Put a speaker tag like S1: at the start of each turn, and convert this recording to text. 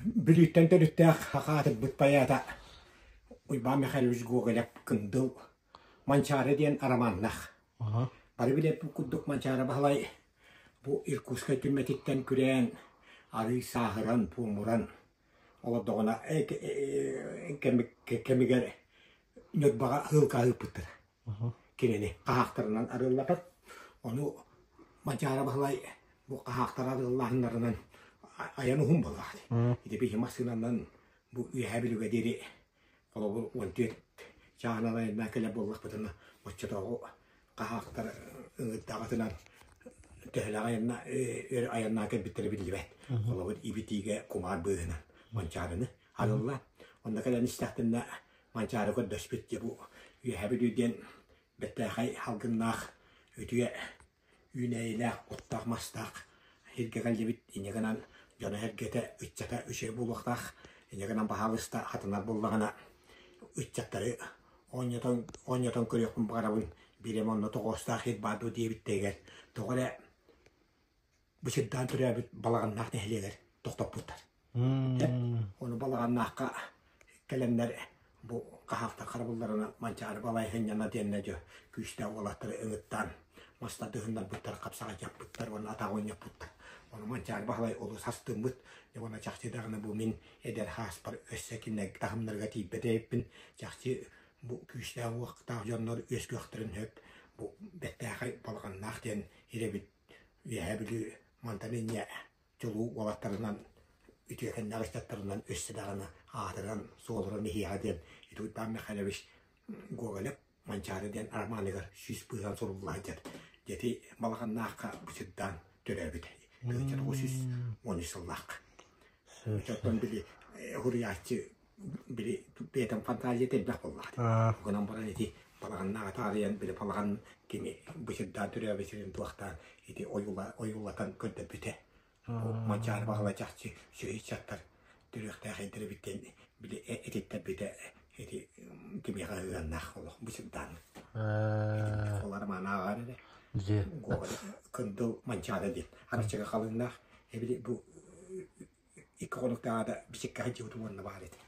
S1: Бүлүүттэн төрүттээх саха аатырбыт поэта Уйбаан Михайлович Гоголев «Кындыл Манчаары» диэн арамааннах. Бары билэрбит курдук Манчаары Баһылай бу Иркутскай түрмэтиттэн күрээн, арыый сааһыран, буомуран олордоҕуна кэмигэр Ньурбаҕа һыылка ыыппыттара. Кинини хаһаахтарынан арыаллатар. Ону Манчаары Баһылай бу хаһаахтар арыаллааһыннарынан айан уһун буоллаҕа. Ити биһи массыынанан бу Үөһээ Бүлүүгэ диэри холобур 14 чааһынан айаннаан кэлэр буоллахпытына оччотооҕу хаһаахтар ыҥырдаҕытынан төһөлөөх айанна өр айаннаан кэлбиттэрэ биллибэт. Холобур ибитиигэ кумаар быыһынан Манчаарыны арылла. Онно кэлэн истэхтинэ Манчаары көрдөспүт дьэ бу Үөһээ Бүлүү диэн бэртээхэй салгыннаах үтүө үүнээйилээх оттоох-мастаах сиргэ кэллибит инньэ гынан дьоно-сэргэтэ ыччата үчүгэй буолуохтаах инньэ гынан баһаалыста хатанар буоллаҕына ыччаттары оонньотон оонньотон көрүөхпүн баҕарабын биир эмэ онно тоҕоостоох сир баар дуо диэбиттэригэр тоҕо эрэ Бычырдаан төрөөбүт Балаҕаннаах нэһилиэгэр тохтоппуттар. Ону Балаҕаннаахха кэлэннэр бу хаһаахтар харабылларынан Манчаары Балай сынньана диэннэ дьэ күүстээх уолаттары ыҥыттаан мас тардыһыннарбыттар, хапсаҕай дьаппыттар уонна атаҕы оонньоппуттар. Ону Манчаары Баһылай олус астыммыт. Дьэ уонна чахчы даҕаны бу мин эдэр сааспар өссө кинилэр таһымнарыгар тиийбэт эбиппин. Чахчы бу күүстээх уохтаах дьоннор үөскүөхтэрин сөп. Бу бэртээхэй Балаҕаннаах диэн ирэбит Үөһээ Бүлүү мантан инньэ чулуу уолаттарынан, үтүөкэннээх ыччаттарынан өссө даҕаны аатыран, суолуран иһиэҕэ диэн ити Уйбаан Михайлович Гоголев Манчаары диэн романыгар сүүс быыһан сурулла сылдьар. Дьэти Балаҕаннаахха бычырдаан төрөөбүт. 1913 сыллаахха. Оттон били суруйааччы били бэйэтин фантазията элбэх буоллаҕа. Гынан баран ити балаҕаннаах таарыйан били балаҕан кини бычырдаан төрөөбүт сирин туохтаан ити ойуулатан көрдөрбүтэ. Манчаары Баһылай чахчы сүһүччаттар төрүөхтээх эйдэрибит диэн били этиттэрбитэ ити кимиэхэ ыһыаннаах олох бычырдаан. Олар манааҕар эрэ. Кындыл Манчаары диэн арачыга халыҥнаах эбили бу икки хонуктааҕыта бичиккэ сылдьыбытым уонна баар этэ.